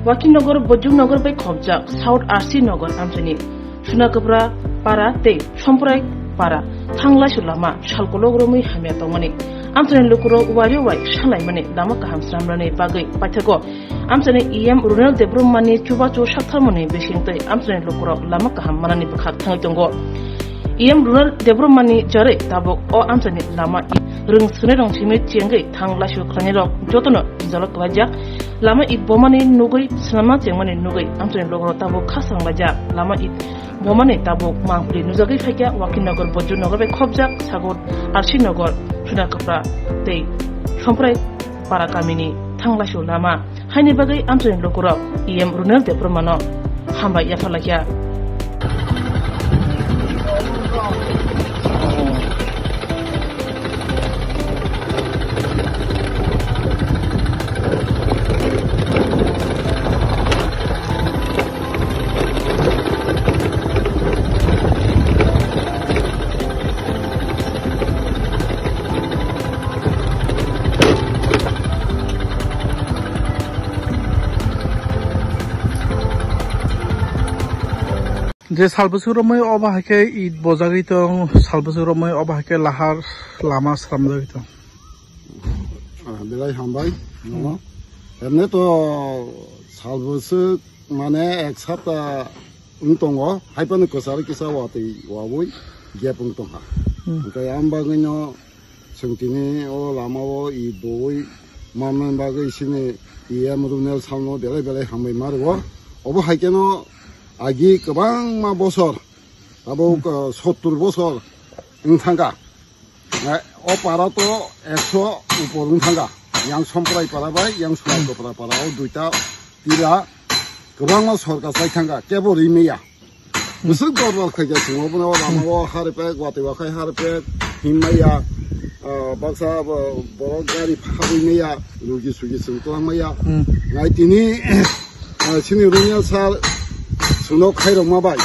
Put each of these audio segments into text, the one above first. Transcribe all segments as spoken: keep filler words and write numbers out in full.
Wakilnagar, Bojongnagar bai khopjak South R C Nagar amchaini Sunakapra para tei Somprai para thanglaisu lama salkolok romwi hamya tongmani amchaini lukurok wario wai salaimani lama kaham swnamnani bagwi paithago. Amchaini E M Runel Debbarmani chubachu saktharmani bising tei amchaini lukurok lama kaham manani bwkhak thangwi tongo. E M Runel Debbarmani jarwi tabuk o amchaini lama i rwng swnai rwng simi chengwi thanglaisu khlainai rok jotono jalo kwlaijak. Lama i bomani nugwi swnamna chengmani nugwi amchaini lukurok tabuk kha swranglaijak. Lama i bomani tabuk mangpili nujagwi phaikha Wakilnagar, Bojongnagar bai khopjak Sagot R C Nagar, Sunakapra tei Somprai para kamini thanglaisu lama. Haini bagwi amchaini lukurok E M Runel Debbarmano hambai yapharlaikha. Je salbwswk romwi obo hai khe it bojagwi tong, salbwswk romwi obo hai khe lahar lama sramjagwi tong. Ah, belai hambai, nono. Emne to salbwswk mane ek sapta wng tongo, hai phano kwcharo kisa watwi wabwi gap wng tongkha. Hmm. Hwnkhe ang bagwino chwng tini o lama o i boi manna bagwi chini E M Runel salno belai belai hambai ma rwo. Obo hai kheno agi kwbangma bosor, abo, hmm, uh, sottur bosor wng thangkha. Eh, o para to ekso upor wng thangkha. Yang Somprai para bai, yang Sunakapra para, o duita tila kwbangma sorkar chai thangkha, kebo ri maya. Bwswk dorbar khaikha chwng obono, o lama o harpek, watwi wakhai harpek, himmaya, ah, baksa bo-, borok gari phabwi maya, rugi sugi chwng twlang maya. Hmm. Nai tini, ah, chini Runel sir chwngno khairokma bai.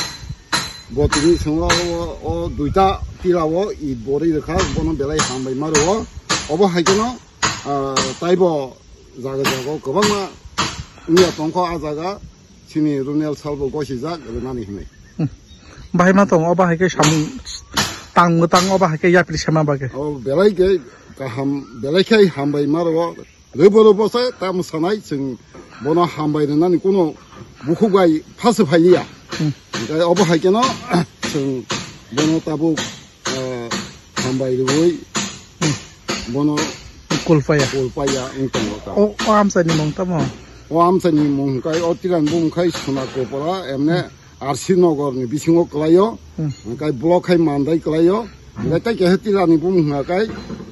Bo tini chwngno o, o duita tila o i bori rwkha, bono belai hambai ma rwo. Obo hai kheno, ah, taibo jaga jaga o kwbangma wngya tongkha, a jaga chini Runel salbo gosijak rwnani hinwi. Hmm. Bahai ma tongo, obo hai khe samung tang mwtang, obo hai khe yapri sema bagwi. O belai khe kaham, belai khe hambai ma rwo. Rwbo rwbo se tamo sanai chwng bono hambai rwnani kuno bukhuk bai phase phailiya. Hmm. Hwnkhe obo hai kheno chwng bono tabuk, eh, hambai rwui, hmm, bono kulpaya. Kulpaya wng tongo ta. O, o amchaini mung tamo? O amchaini mung khai, o tiran bumung khai Sunakapra, emne, hmm, R C Nagar ni bisingo kwlaio, hmm, hwnkhe block khai Mandai kwlaio, hwnkhe tei keha tiran ni bumung hwnka khai,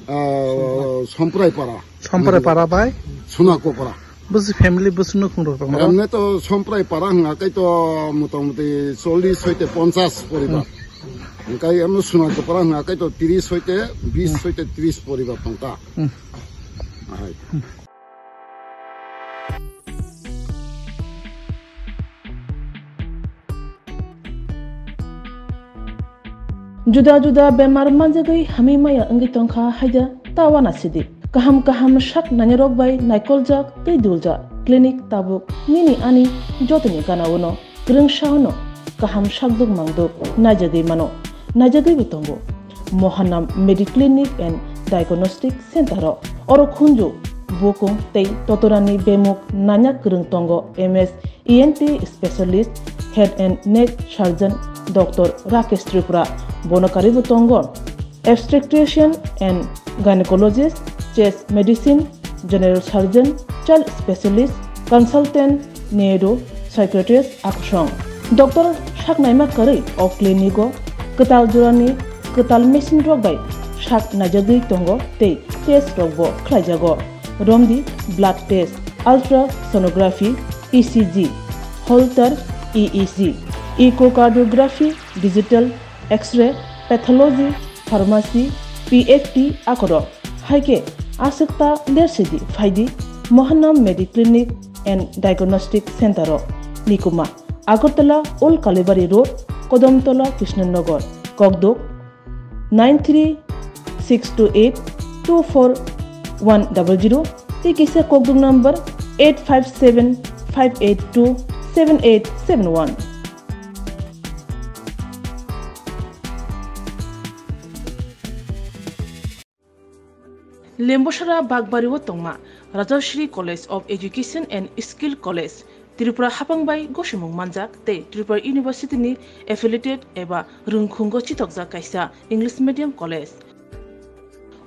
ah, Somprai para. Somprai para bai? Sunakapra. Busi family busi nukhung rok tongo? Emne to Somprai para hwnka khai to motamuti chollish hoite ponchash poribar. Hmm. Hwnkhe emno Sunakapra hwnka khai to tris hoite bis, hmm, hoite tris poribar tongkha. Hmm. Ahai. Juda juda bemar manjagwi hamwi maya wngwi tongkha haida tawana sidi. Kaham kaham sak nainarok bai naikoljak tei duljak clinic tabuk nini ani jotoni gana-o no kwrwngsa-o no kaham sakduk mangduk naijagwi mano, naijagwibo tongo. Mohanam Mediclinic and Diagnostic Center-o oro khunju, bukung tei totorani bemuk nanya kwrwng tongo M S E N T specialist, head and neck surgeon Doctor Rakesh Tripura, bono karwibo tongo obstetrician and gynecologist, chest medicine, general surgeon, child specialist, consultant, neuro psychiatrist akusong. Doctor saknaima karwi o clinic-o kwtal jorani kwtal machine rok bai sak naijagwi tongo tei test rokbo khlaijago. Romdi blood test, ultrasonography, E C G, Holter E E G, echocardiography, digital X-ray, pathology, pharmacy, P F T akorok. Hai khe aswk ta lersidi phaidi Mohanam Mediclinic and Diagnostic Center-o, Nikuma, Agartala Old Kalibari Road, Kodomtola, Krishnanagar, Kokduk, nine three six two eight two four one double zero tei kisa kokduk number eight five seven five eight two seven eight seven one. Lembosara Bagbari o tongma Rajashri College of Education and Skill College, Tripura hapang bai gosimung manjak tei Tripura University ni affiliated eba rwngkhungo chitokjak kaisa English medium college.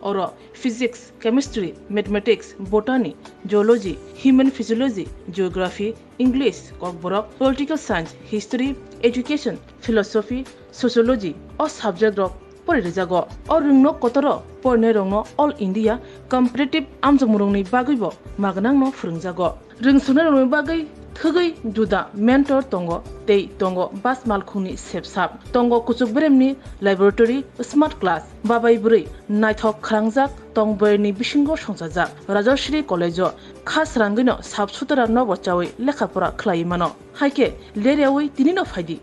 Oro physics, chemistry, mathematics, botany, zoology, human physiology, geography, English, Kokborok, political science, history, education, philosophy, sociology o subject rok pori rijago. O rwngno kotoro porinai rokno All India competitive amjokmung rokni bagwibo magnangno phwrwngjago. Rwngsungnai rokni bagwi thwgwi juda mentor tongo tei tongo bas malkhungni sepsap. Tongo kuchuk beremni laboratory, smart class, babai bwrwi naithok khwrangjak tong bwrwini bisingo songchajak. Rajashri College o kha srangwino sap sutara nobo chawi lekha pora khlaiwi mano. Haikhe leryawi tinino phaidi.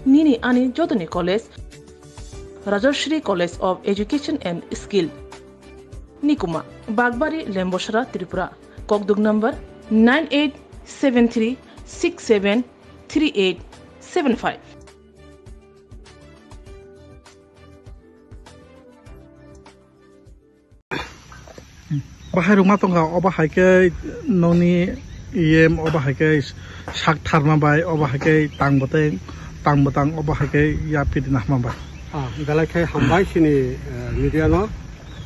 Nini ani jotoni college, Rajashri College of Education and Skill. Nikuma, Bagbari, Lembosara, Tripura. Kokduk number nine eight seven three six seven three eight seven five. Bahai rwngma tongkha, obo hai khe nokni E M, obo hai khe sak tharma bai, obo hai khe tang bwtang, tang bwtang, obo hai khe yapri rwna hwnma bai. Ah, belai khe hambai chini, eh, media no.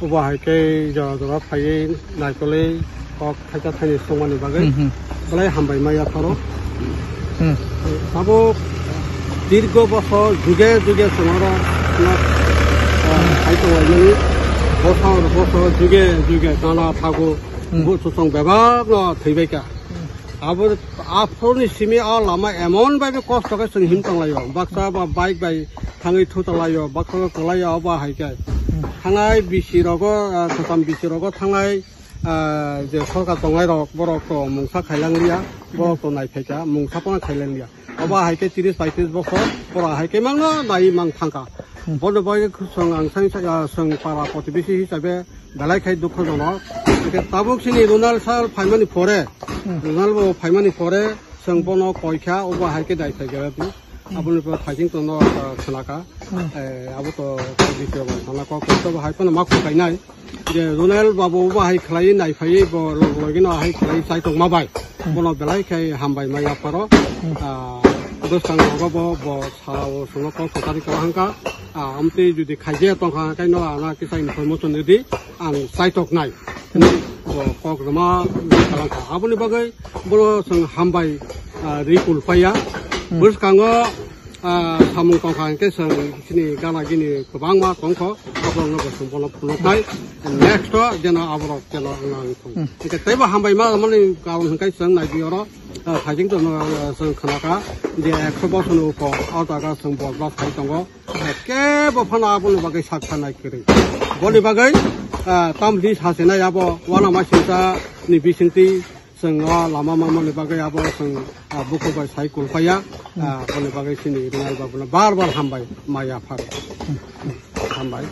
Obo hai khe jora jora phaiwi naikolwi kok thaisa thaini swngmani bagwi Hmm, hmm. belai hambai ma yapharo. Hmm. Tabuk dirgo bosor juge juge chwng oro no, ah, hai tonglaimani. Bosor bosor juge juge chana phagu Hmm. buchusong bebak no thwibaikha. Abo, aphuruni simi o lama emon bai kosto khe chwng him tonglaio. Baksa ba bike bai thangwi thu tonglaio, baksa kwlaio, obo hai khe. Thangnai bisi rogo, ah, kwcham bisi rogo thangnai, ah, je sorkar tongnai rok, borok to mungsa khailang liya, borok to nai phaikha, mungsa phano khailang liya. Obo hai khe tris paitris bosor, pora hai khe mangno nai mang thangkha. Hmm. Bono bai chwng ang sai, ah, chwng para protibesi hisabe belai khai dukho jonok. Hingke tabuk sini Ronald sir phaimani pore, Hmm. Ronald bo phaimani pore, chwng bono koikha, obo hai khe dai sai gaya tu. Hmm. Aboni pore thaising tono, ah, khnakha. Hmm. Eh, abo to video bo sana kok, to bo hai phano ma kok kainai. Je Ronald babu obo hai khlai nai phai bo log logi no hai khlai sai tong ma bai. Hmm. Bono belai khai hambai ma yapharo. Hmm. Ah, bwsang rogo bo, bo sala o sono kok sotari kala hangka. Ah, amtwi jodi khaijaya tongkha, hwnkhe no ano kisa information rwdi, ang chaitok nai. Bo kok rwma kalangkha. Aboni bagwi bono chwng hambai, ah, ri kulpaiya. Hmm. Bwskango, ah, samung tongkha, hwnkhe chwng chini gana gini kwbangma tongkho, abono bo chwng bono phunuknai. Next o jeno aborok jeno wng thung. Hmm. Hwnkhe teibo hambai ma mani karon hwnkhe chwng naibi oro, ah, thaijing tono, ah, chwng khnakha, je ekso bosor ni upor, o jaga chwng bojla sai tongo. Kebo phano aboni bagwi sak sanai kwrwi. Boni bagwi, ah, tamni sasinai abo uanama singcha ni bisingtwi chwng o lama mamani bagwi abo chwng, ah, bukhuk bai sai kulpaiya. Ah, boni bagwi chini Rinal babuno bar bar hambai ma yapharo. Hambai.